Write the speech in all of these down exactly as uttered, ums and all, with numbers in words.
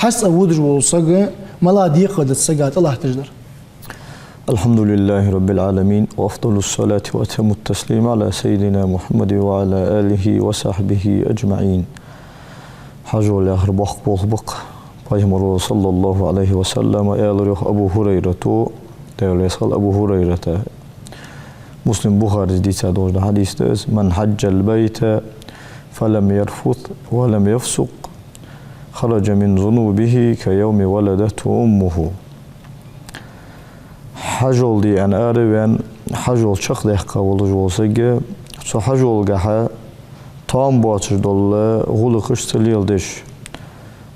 Хьажцӏа водаш вола саг малагӏа декхар да цу сага тӏалатташ дар? الحمد لله رب العالمين، وأفضل الصلاة وأتم التسليم على سيدنا محمد وعلى آله وصحبه أجمعين. Хьажол яхар боккха болх ба-кх. Пайхамаро, صلى الله عليه وسلم, аьлар йоах Абу Хурайрата, Даьла раьза хилва Абу Хурайрата, Муслим, Бухарис дийца долаш да хьадис да из: «من حج البيت فلم يرفث ولم يفسق خرج من ذنوبه كيوم ولدته أمه». Хьажол де аьнна ара а ваьнна, хьажол чакхдаьккха волаш вола саг, цу хьажолгахьа тоам боацаш дола гӏулакхаш ца леладеш,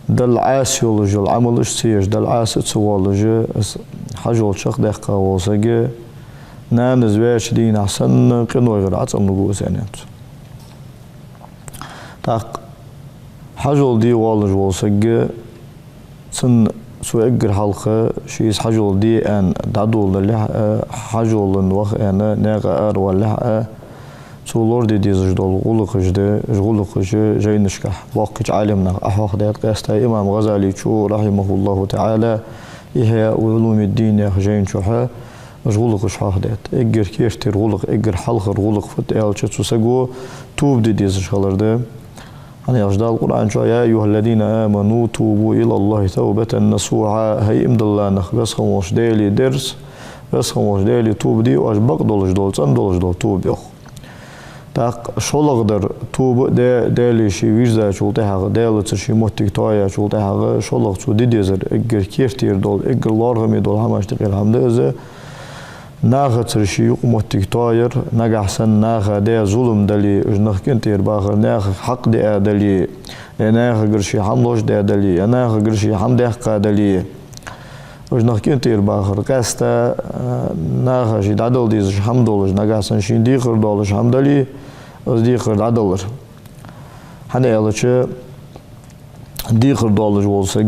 Далла Ӏаса йолаш йола Ӏамалаш ца еш, Далла Ӏаса а ца воалаш, из хьажол чакхдаьккха вола саг, нанас ваьча дийнахьа санна къинойгара ӏоцӏенлургва из, аьннад цо. Тӏаккха хьажол де воалаш вола саг, цун, цо эггара хьалха ше из хьажол де аьнна дӏадоладалехь а, хьажола ваха аьнна наькъа аравалалехь а, цо лораде дезаш дола гӏулакхаш да, уж гӏулакхаш жайнашкахь боккхийча Ӏалимнаха хьоахадаьд, къаьстта имам ГӀазалечо, رحمه الله تعالى, «Ихьяу Ӏулумиддин» яхача жайна чухь уж гӏулакхаш хьоахадаьд. Эггара кертера гӏулакх, эггара хьалхара гӏулакх фуд аьлча, цу саго тоба де дезаш хилар да. Хӏана аьлча Дала Къуръан чу: «يا أيها الذين آمنوا توبوا إلى الله توبة نصوحا». ХӀай иман дилла нах, Веза хинна волча Даьлага дерза, Веза хинна волча Даьлага тоба де оаш, бакъдолаш дола, цӏена долаш дола тоба, йоах. Тӏаккха шоллагӏа дар тоба а де, Даьлага ше вийрзачул тӏехьагӏа, Даьлаца ше моттиг тоаяьчул тӏехьагӏа, шоллагӏа цо де дезар, эггара кертера дола, эггара лоархӏаме дола хӏамашта юкъера хӏама да из, нахацара ший юкъ-моттиг тоаяр, нагахьа санна наха даь зулам дале, уж нах кӏантӏера бахар, наьха хьакъ диа дале, е нахагара ше хӏама лочкъадаь дале, е нахагара ше хӏама даьккха дале, уж нах кӏантӏера бахар, къаьстта, а, наха ше дӏадала дезаш хӏама долаш, нагахьа санна шийна декхар долаш хӏама дале, из декхар дӏадалар. Хӏана аьлча, декхар долаш вола саг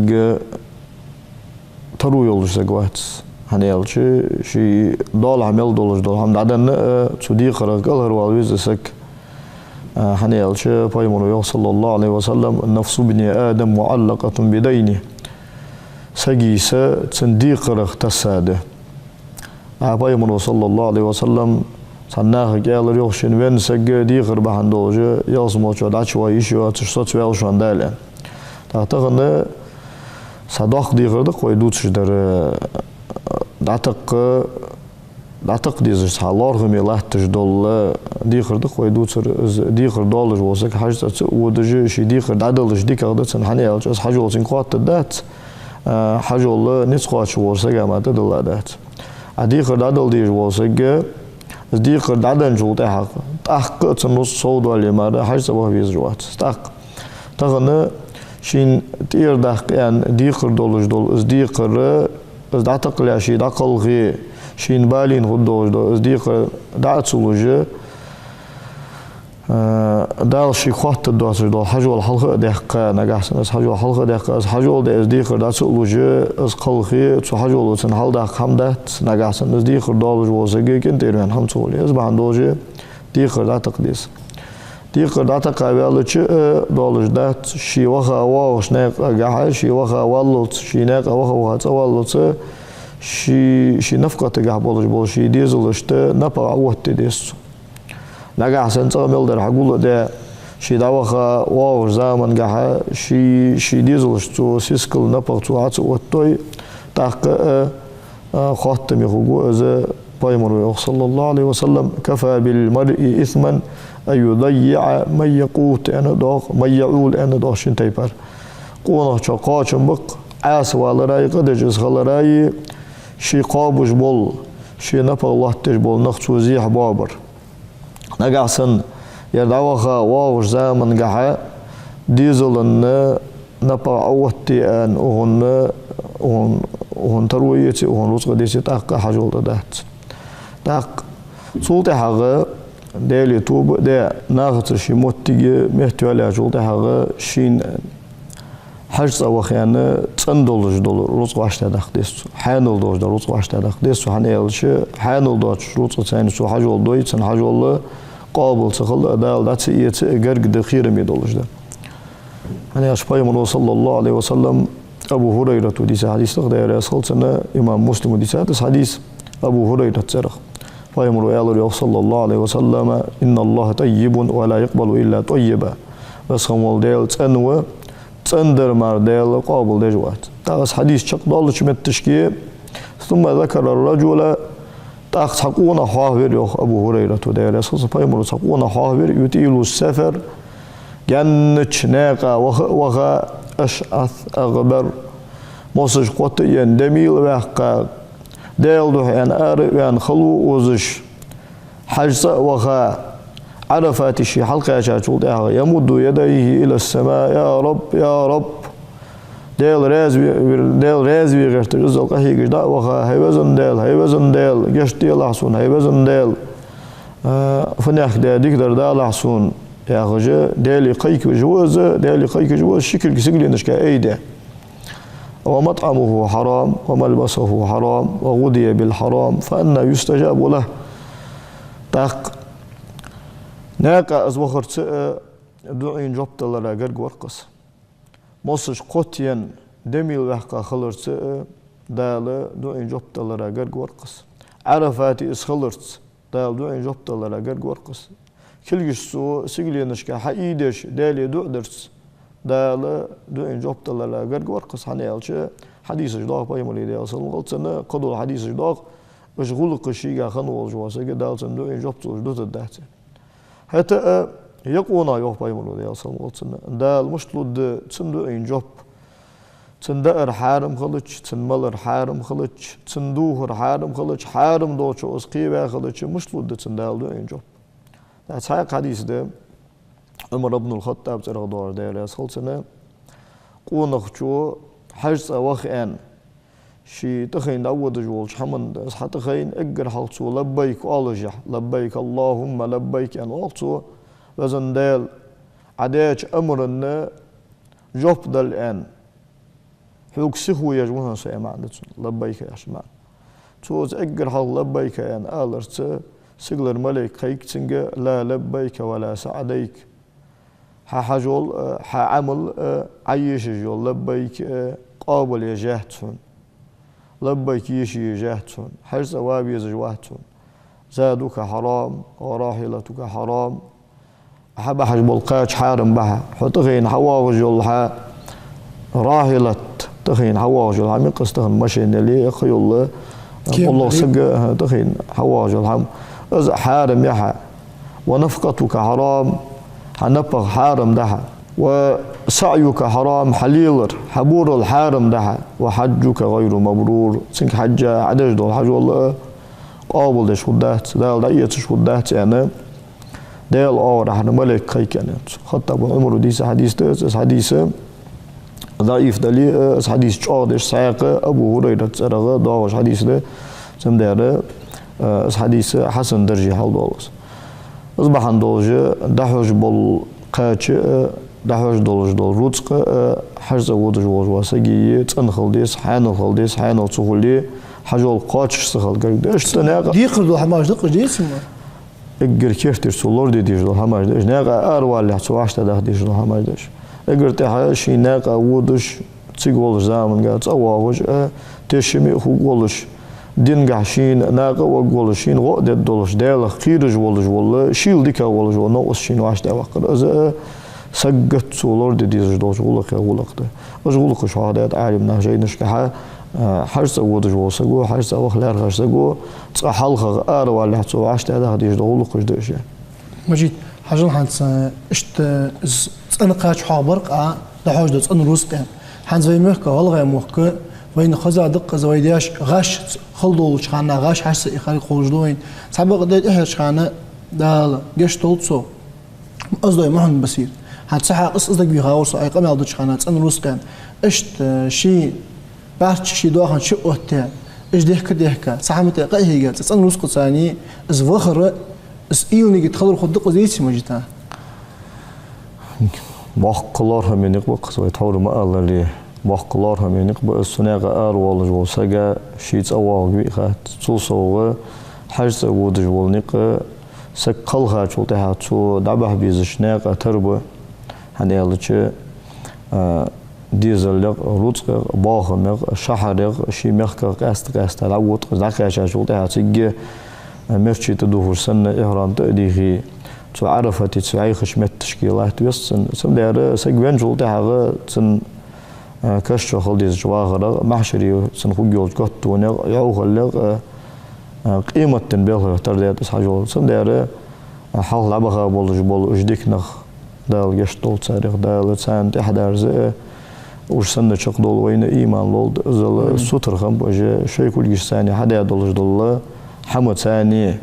таро йолаш саг вац. Хӏана аьлча, ше доалахьа мел долаш дола хӏама дӏаденна а, цу декхарах кӏалхарвала веза саг. А, хӏана аьлча, Пайхамаро йоах, صلى الله عليه وسلم: «نفس ابن آدم معلقة بدينه». Сага са цун декхарах тесса да. А Пайхамаро, صلى الله عليه وسلم, цхьан нахага аьлар йоах: шун венна саг декхар бахьан долаш ялсмала чу дӏачувахе йиш йоацаш соцаваьв шоана Дала, аьнна. Тӏаккха тахан цхьа доккха декхар да-кх вай дувцаш дар, дӏатаккха, дӏатаккха дезаш цхьа лоархӏаме латташ дола декхар да-кх вай дувцар. Из декхар долаш вола саг хьажцӏа ца а водаш, ший декхар дӏадалар дикагӏа да цунна, хӏана аьлча из хьажол цунга хоттаргдац, а, хьажол низ кхоачаш волча сага мара тӏадилла дац. А декхар дӏадала дезаш вола саг, из декхар дӏаденначул тӏехьагӏа тӏаккха а цун рузкъа совдоале мара хьажцӏа ваха везаш вац. Тӏаккха тахан шийна тӏера даккха аьнна декхар долаш дола из декхар, из дӏатакхалехь ше дӏакхалхе, шийна балийна хургдолаш дола из декхар дӏа а ца луш, а, Дала шийга хоттаргдоацаш дола хьажол хьалха а даьккха, нагахьа санна из хьажол хьалха а даьккха, из хьажол даь из декхар дӏа ца а луш, из кхалхе, цу хьажоло цунна хьалдаккха хӏама дац, нагахьа санна из декхар долаш вола саг кӏантӏера ваьнна хӏама ца хуле. Из бахьан долаш декхар дӏатаккха деза. Декхар дӏатаккха ваьлча а долаш дац, ше ваха воагӏача наькъагахьа, ше ваха валлалца, ше наькъа ваха-ваха цӏаваллалца, ше, ший нафакъатагахьа болаш бола ший дезалашта напагӏа оттаде деза цо. Нагахьа санна цӏагӏа мел дар хьагул а даь, ше дӏаваха воагӏача замангахьа ший, ший дезалашта цо сискал, напагӏа цо хьа ца оттадой, тӏаккха а, а, хоттаме хургва из. Пайхамаро йоах, صلى الله عليه وسلم: «كفى بالمرء إثما أن يضيع من يقوت», аьнна доагӏа, «من يعول», аьнна доагӏа шин тайпара. Къонахчох кхоачам ба-кх Ӏаса валараи, къа деш из хилараи, ше кхоабаш бола, ший напагӏа лоаттадеш бола нах цо зехьа боабар. Нагахьа санна ер дӏаваха воагӏача замангахьа дезала напагӏа Ӏооттаде аьнна, укхунна, укхун, укхунна таро эце, укхунна рузкъа деце, тӏаккха хьажол дӏадац. Тӏаккха цул тӏехьагӏа Даьлага тоба а даь, нахаца ший моттиг меттайоалаяьчул тӏехьагӏа шийна хьажцӏа ваха аьнна цӏена долаш дола рузкъа вӏаштӏехьадаккха деза цо, хьанал долаш дола рузкъа вӏаштӏехьадаккха деза цо, хӏана аьлча хьанал доацача рузкъаца цхьана цо хьажол дой, цун хьажол къоабал ца хила а, Дала дӏа ца эца а гарга да, кхераме долаш да. Хӏана аьлча Пайхамаро, صلى الله عليه وسلم, Абу ХӀурайрата дийца хьадис да, Даьла раьза хилва цунна, имам Муслима дийцад из хьадис Абу ХӀурайрата цӀерагӀа. Пайхамара аьлар йоах, صلى الله عليه وسلم: «إن الله طيب ولا يقبل إلا طيبا». Веза хинна вола Даьла цӀена ва, цӀена дар мара Даьла къоабалдеш вац. ТӀаккха из хьадис чакхдоалача метташка, ثم ذكر الرجل, тӀаккха цхьа къонах хьоахавир йоах Абу ХӀурайрата, Даьла раьза хилва цунна, Пайхамара цхьа къонах хьоахавир, يطيل السفر, гаьннача наькъа ваха а ваха, أشعث أغبر, мосаш кхотта а ена, дем мел ваьккха, Даьла духьа аьнна ара а ваьнна хала ва укхаза, хьажцӀа а ваха, Ӏарафате ше хьалкхаьчачул тӀехьагӀа, يمد يديه إلى السماء: «يا رب، يا رب». Даьла раьза ве-, вир-, Даьла раьза ве гӀерташ, иззал къахьегаш дӀа а ваха: «ХӀай везан Даьла, хӀай везан Даьла, гешт делахь сона, хӀай везан Даьла, а, фуннахьа даь дикадар далахь сона», яхаш, Даьлага кхайкаш ва из, Даьлага кхайкаш ва из, ши кулг сигаленашка айдаь. «ومطعمه حرام وملبسه حرام وغذي بالحرام فأنى يستجاب له». ТӀаккха наькъа из вахарца а дуӀайна жоп далара гарга вар-кх из. Мосаш кхотта енна, дем мел ваьккха хиларца а Дала дуӀайна жоп далара гарга вар-кх из. Ӏарафате из хиларца Дала дуӀайна жоп далара гарга вар-кх из. Кулгаш цо сигаленашка хьаайдеш, Даьлага дуӀа дарца Дала дуӀайна жоп далара гарга вар-кх из, хӀана аьлча хьадисаш доагӀа Пайхамара, Даьла салам хилда цунна, кхыдола хьадисаш доагӀа, уж гӀулакхаш шийга хинна волаш вола саг, Дала цунна дуӀайна жоп ца луш дутаргдац. ХӀаьта а ер къонах, йоах Пайхамара, Даьла салам хилда цунна, Дала мишта лургда цунна дуӀайна жоп? Цун даар хьарам хилча, цун малар хьарам хилча, цун духар хьарам хилча, хьарам долчох из кхеваь хилча, мишта лургда цунна Дала дуӀайна жоп? ТӀаккха цхьаькха хьадис да, Ӏумар ибн аль-ХаттӀаба цӀерагӀа доагӀаш, Даьла раьза хилва цунна, къонахчо хьажцӀа ваха аьнна, ше тӀахайна дӀаводаш волча хӀаман, из хьатӀахайна, эггара хьалха цо «لبيك» оалашехь, «لبيك اللهم لبيك» аьнна оал цо: «Везан Даьла, Ӏа даьча амарна жоп дала», аьнна, «Хьога сихо еш ва хьона со», аьнна маӀан да цун, «لبيك» яхача маӀан. Цо из эггара хьалха «لبيك» аьнна аларца, сигалара малайк кхайк цунга: «لا لبيك ولا سعديك». Хьа хьажол а, хьа Ӏамал а, Ӏа ешаш йола «لبيك» а къоабалъеш яц хьона. «لبيك» еш а еш яц хьона. ХьажцӀа вала везаш вац хьона. «زادك حرام وراحلتك حرام». Хьа бахьаш бола кхача хьарам ба хьа. Хьо тӀахайна хьавоагӀаш йола хьа рахьилат, тӀахайна хьавоагӀаш йола хьа, микъас тахан машен яле а, кхы йола, кем боллох дале, сага, а, тӀахайна хьавоагӀаш йола хьа, из хьарам я хьа. «ونفقتك حرام», хьа напагӀа хьарам да хьа. «وسعيك حرام», хьа лелар, хьа борал хьарам да хьа. «وحجك غير مبرور», цунга хьажжа Ӏа деш дола хьажол а къоабалдеш хургдац, Дала дӀаэцаш хургдац, аьнна, Даьла оагӀорахьара малайк кхайк аьнна цо. ХаттӀаб бун Ӏумара дийца хьадис да из, из хьадис даӀиф дале а, из хьадис чӀоагӀдеш цхьаькха Абу ХӀурайрата цӀерагӀа доагӀаш хьадис да, цамдера, а, из хьадис хьасан дарже хьалдоал из. Из бахьан долаш дӀахьош бола кхача а, дӀахьош долаш дола рузкъа а, хьажцӀа водаш волаш вола сага цӀена хила деза, хьаьнала хила деза, хьаьнала ца хуле, хьажол кхоачаш ца хила гарга да. Иштта наькъа декхар дола хӀамаш да-кх уж, деций ма? Эггара керттера цо лораде дезаш дола хӀамаш да уж. Наькъа аравалалехь цо вӀаштӀехьдаха дезаш дола хӀамаш да уж. Эггара тӀехьа ший наькъа водаш, цига волча заманга цӀавоагӀаш а, тешаме а хургволаш, дингахьа шийна накъа а варгволаш, шийна гӀо а дергдолаш, Даьлах кхераш волаш вола, шийла дикагӀа волаш вола новкъост шийна вӀаштӀехьаваккхар. Из а саггат цо лораде дезаш долча гӀулакхех гӀулакх да. Уж гӀулакхаш хьоахадаьд Ӏалимнаха жайнашкахьа, а, хьажцӀа водаш вола саго, хьажцӀа ваха лаьрхӀача саго, цкъа хьалхагӀа аравалалехь цо вӀаштӀехьдаха дезаш дола гӀулакхаш да уж. Мажит, хьажал хӀанз, а, иштта, а, из цӀена кхача хьоахабар-кх Ӏа, дӀахьош дола цӀена рузкъа. ХӀанз вай мехка, гӀалгӀай мохк, вайна хеза да-кх из, вай даьша гӀаш хала долча хана гӀаш хьажцӀа ихарг ховш да вайна. Цхьабакъда тӀехьарча хана, Дала гешт долда цох, Оздой Мухьаммад-Басир. ХӀанз цхьа хьакъ из дагавийха вар со, Ӏа къамаьл деча хана цӀена рузкъа. Иштта, а, ший бӀарчча ший доахан чу а оттаяь, уж дехка-дехка, цхьа хӀама тӀа къахьийга, цӀена рузкъаца из вахар, из уйла-нигат хилар хургда-кх из, деций, Мажит? Боккха лоархӀаме никъ ба-кх из, вай тхьовра ма аллале, боккха лоархӀаме никъ ба из. Цу наькъа аравоалаш вола саг ший цӀавоагӀаргвий хац. Цул совгӀа, хьажцӀа водаш вола никъ саг кхелхачул тӀехьагӀа цо дӀабахьа безача наькъа тара ба. ХӀана аьлча, а, дезалех, рузкъех, бахамех, шахьарех, ший мехках къаьста-къаьста дӀавода, дӀакхаьчачул тӀехьагӀа цига, э, мерчи тӀадувхаш санна, ихьрам тӀа а дийхе, цу Ӏарафатаца вӀаьхача метташка латта веза цун. Цудухьа саг венначул тӀехьагӀа цун, э, каша чу хила дезача вахарах, махьшаре цун хургйолча готтонех, йӀовхалех, э, э, къематден белхех тара даьд из хьажол. Цудухьа, э, хьалха дӀабаха болаш бола уж дика нах, Дала гешт долда царех, Дала царна тӀехьадерза, э, уж санна чакхдола вайна иман лолда, иззал сутара хиннаб уж, шоай кулгашца хьадаь долаш дола хӀама царна,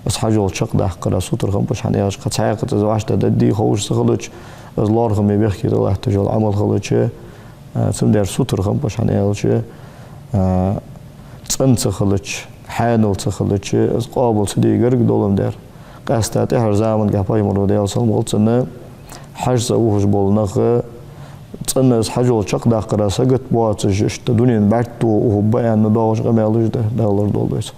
из хьажол чакхдаккхара сутара хиннаб уж, хӀана аьлча кхы цхьаькхаза из вӀаштӀехьададде ховш ца хилча, из лоархӀаме бехке тӀа латташ йола Ӏамал хилча, э, цудухьа сутара хиннаб уж, хӀана аьлча, э, цӀена ца хилча, хьанал ца хилча, из къоабал ца де гарга долаш дар. Къаьстта тӀехьарча замангахь пайхамара, Даьла салам хилда цунна, хьажцӀа ухаш бола нах, цӀена из хьажол чакхдаккхара сагот боацаш, иштта дунен бӀарг тоха ухаргба аьнна доагӀаш къамаьлаш да, Дала лорадолда вай цох.